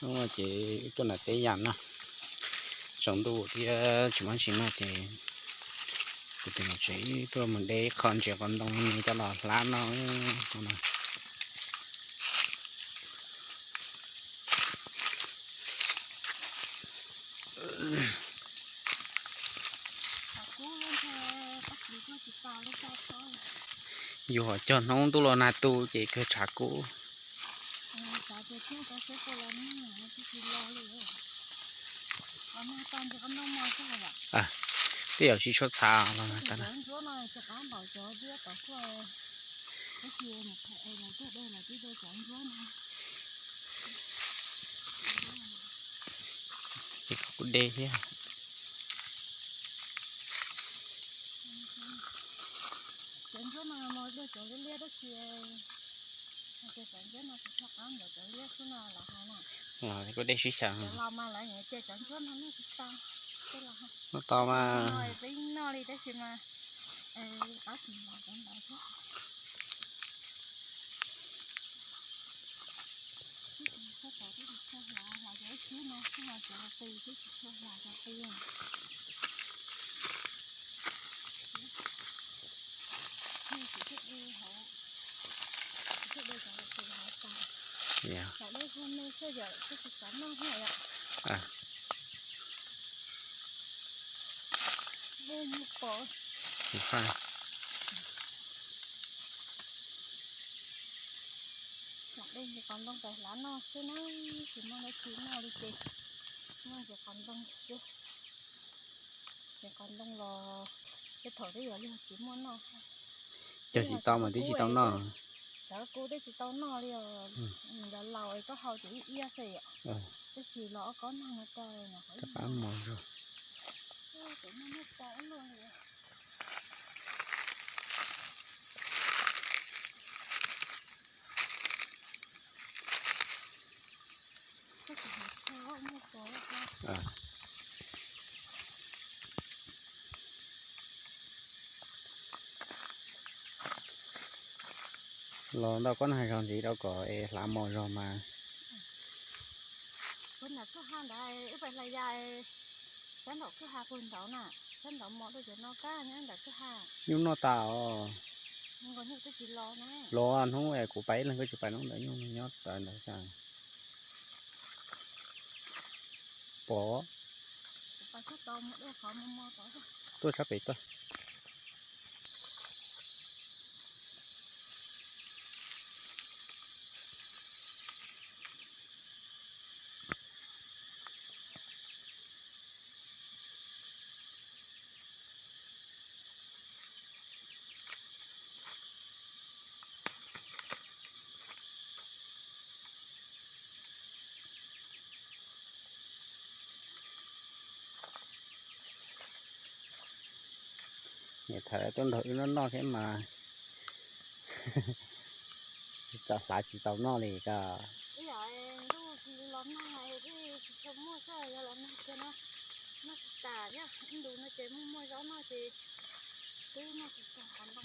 Ces tuaj nram teb yam no, tsaus ntuj thiab tsis muaj tsis noj ces kuv tus niam tsev tuaj mus de ib qho ntses qos ntoo coj los hlab noj no. Yus ho cog hnub ntuj los nag tu ces kawg tshav kub. Twb yog tsis tshua txhav los nag tas na. Ces kuv de thiab. Kuv de sib xyaw. Noj tau mas. Qos ntoo pais hlav noj xwb na, tsis muaj dab tsi noj li ces muaj ntses qos ntoo xwb. Ntses qos ntoo los tej thaum twb yog yog tsis muaj noj. Cog tsis tau mas twb tsis tau noj. Tshav kub twb tsis tau noj li os. Nws laus laus es koj hau ces ib iab xwb yom. Tab sis los ob kob nag no rau qab mos zog. Los ntau kob nag zog ntxiv rau kom es hlav mos zog mas. Kuv nram kwj ha ntawd wb pais hlais yas, sab nraum kwj ha puag nraud na, sab nraud mos dua cov no kab nyob nram kwj ha. Nyuj noj tas os. Los hnub es kuv pais ib leeg kuj tsis pais hnub ntawd nyuj nyob tas ntawd tas. Pom. Tuaj sab pem tuaj. Niam tham tuaj nrog wb noj noj thiab mas tsis txaus hlav tsis txaus noj li koj. Ib yam ntuj los nag twb tsis tshua muaj xwb, yog los nag kiag no noj tsis tas thiab. Ib ntus no ces muaj muaj zaub noj ces twb noj tsis tag qhov ntoo.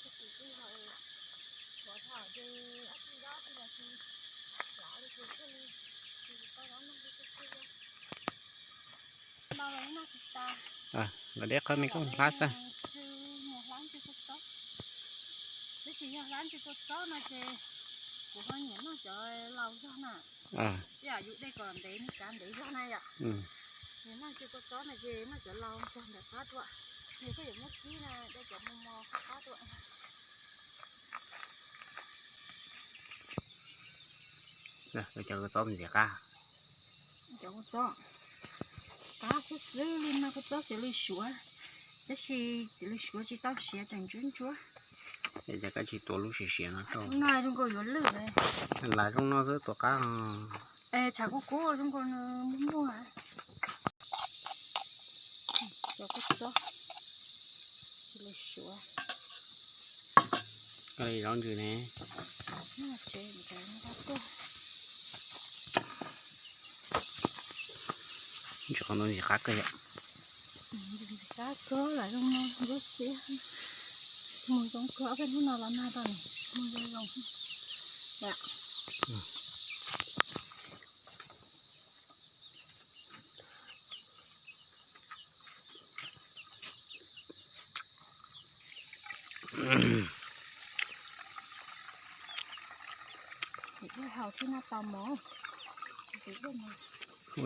Tab sis twb yog tshuav dhau ces ob tug zaub twb los tsis hlav li ces thiaj li tsis tau zaub noj li. Los deb qhov me koj hlab xwb. Tab sis yog hlab ntses kua txob no ces kuv ho nyiam noj cov laus zog na. Ib yam yus de kom ntev kav ntev zog na yom. Nyiam noj ntses kua txob no ces noj cov laus zog ntawm qab dua. Yog koj yuav muab kib na de cov mos mos qab dua. Cov kua txob ntxiv qab. Cov kua txob qab xwb xwb li no, kua txob txiv lws suav, tab sis txiv lws suav tsis tau siav tseem ntsuab ntsuab. Es cas koj tsis tuav lub siav siav no rau? No zoo nkaus yuav lwj. Lam zoo no xwb tuav qab. Es tshav kub kub zoo nkaus nws muaj muaj. Cov kua txob txiv lws suav. Koj li zaub ntsws ne. Ntses qos ntoo ntsis qab kawg yom. Qab kawg lam zoo no lub xiab. Mus zoo kawg ob peb hnub no los nag tau mus zoo zoo. Ua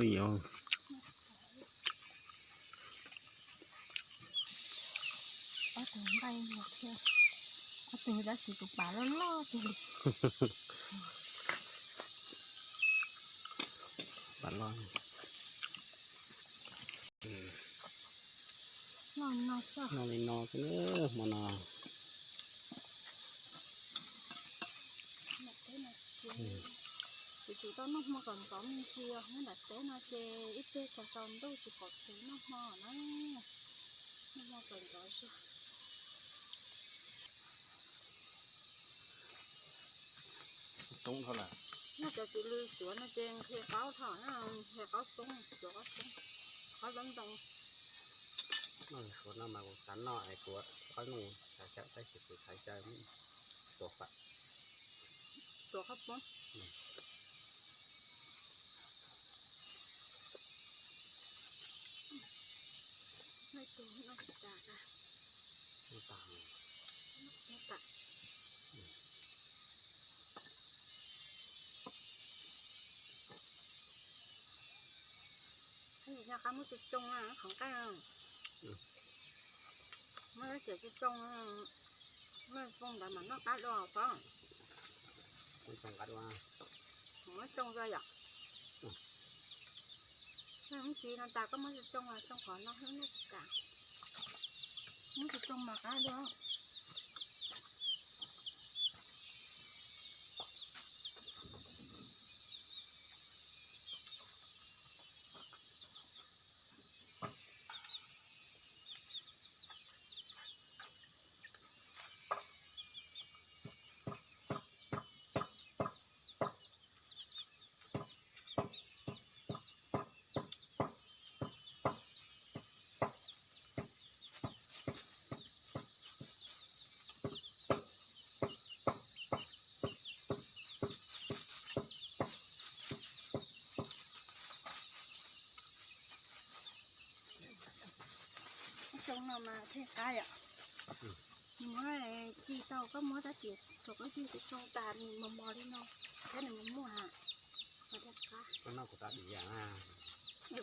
yog, ob tug nqaij thiab, ob tug tab sis tus pas loj loj tiag li. Pas loj. Noj li no xwb, noj li no xwb hmo no. Tus tsum tau noj hmo kom ntxov me ntsis os, nyob nram teb no ces ib pliag tsaus tsaus ntuj tsis pom tus noj hmo na. Noj hmo kom ntxov zog. Xoob dhau lawm. Noj cov txiv lws suav no ces nqhis qaub dhau na, nqhis qaub xoob, suav qaub xoob, qaub ntoo ntoo. Noj suav no mas kuv xav noj es kuv qaub noj tab sis kuv xav caw tuav fam, tuav qaub poob. Noj tus noj tas, noj tas. Nyob qab muab tsoo tsoo qhov nqaij, muab dab tsi tsoo tsoo, muab tsoo ntawd mas noj qab dua os. Muab tsoo qab dua, muab tsoo dua yom. Muab tsis no tas koj muab tsoo tsoo, tsoo qhov no xwb noj tsis tas. Muab tsoo tsoo mas qab dua. Tsoo no mas thiaj qab yom. Muab ci tau koj muab tab sis thaum koj ci tsoo tas nws mos mos li no thiab nws muaj muaj ha. Koj noj kuv rab dim yam na.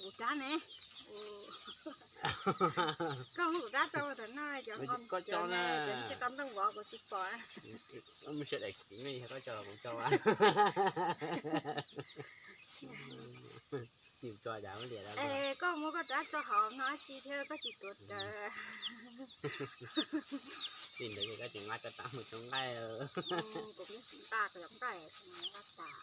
Kuv rab ne. Koj muab kuv rab tso thaum no cov koj tso na, cov tsis tau ntooj vov kuv tsis pom. Muaj sawv daws kiv me yog koj tso los kuv tso. Yus tso cas ua liam. Es koj muab koj rab tso hauv no dab tsi thiab koj tsis tuav rawv? Li ntawd ces koj tseem nqa rab mus tsoo nqaij. Kuv nqa cov nqaij nqa tas.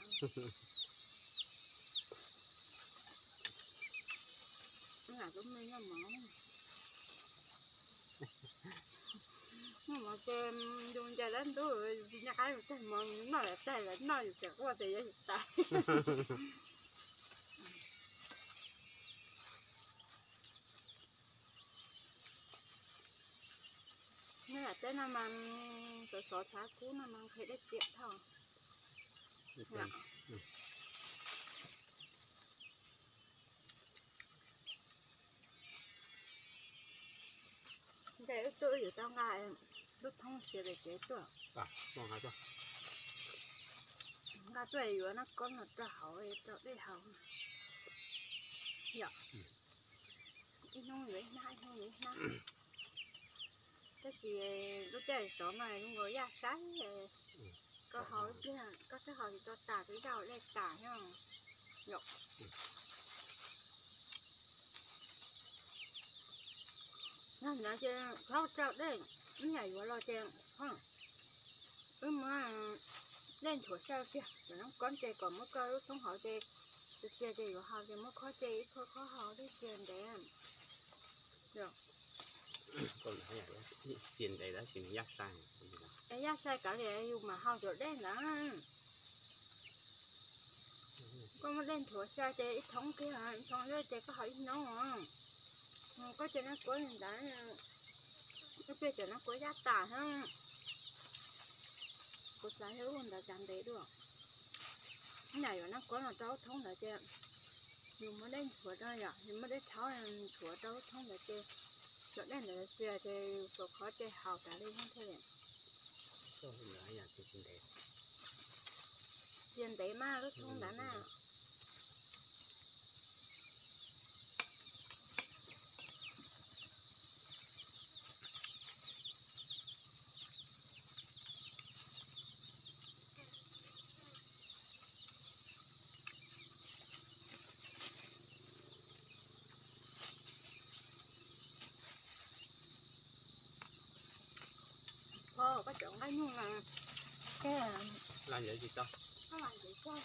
Noj mov ces yus ncaim dab ntub, yus tsis nco qab yus tag mov noj lawm tag lawm noj yus tseem quaj ces yuav yus tas. Nyob nram teb no mas xov xov tshav kub no mas nqhis dej txias dhau. Nte wb tuaj wb yuav tau nqa lub thoob sia pem tsev tuaj. Nqa tuaj yuav nab kob no rau hauv rau dej haus. Yom, ib hnub yuav ib hnab, ib hnub yuav ib hnab. Tab sis lub caij sov no zoo nkaus yaj saib, koj haus ib pliag koj twb haus tsis tau tas twb yaj dej tas thiab. Yom. Nyob ces thaub rau dej, ib yam yuav los ces wb muab dej nthuav xyaw kiag cov nab kob ces kom muab koj lub thoob hauv ces txias txias ces yuav haus ces muab khob ces ib khob khob haus thiaj txias ntev. Txias ntev tab sis nws yaj sai. Es yaj sai kav liam yus mam haus cov dej ntawd. Koj muab dej nthuav xyaw ces ib thoob kiag, ib thoob dej ces koj haus ib hnub. Koj ces nab kuab ntawd, ib pliag cov nab kuab yaj tas thiab. Kuv xav yog ua ntawd cas ntev dua. Ib yam yuav nab kuab no rau lub thoob ntawd ces yus muab dej nthuav rau yom, yus muab dej thaub nthuav rau lub thoob ntawd ces cov dej ntawd txias ces yus xuas khob ces haus tas li thiaj li. Cia ntev mas lub thoob ntawd na. Koj cov nqaij nyuj no, lag ntev tsis tau, koj lag ntev tag.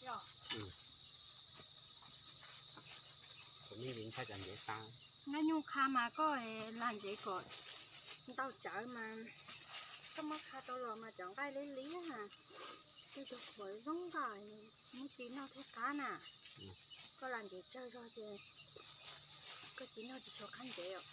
Yog, kuv me ntsis ntshai cov ntev tas. Nqaij nyuj qha mas koj lag ntev kom ntau tsawv mas koj muab qha tau los mas cov nqaij liab liab, tej cov qhuav zoo nkauj, muab ci noj thiaj qab na. Koj lag ntev tsawg zog ces koj ci noj tsis tshua qab ntev.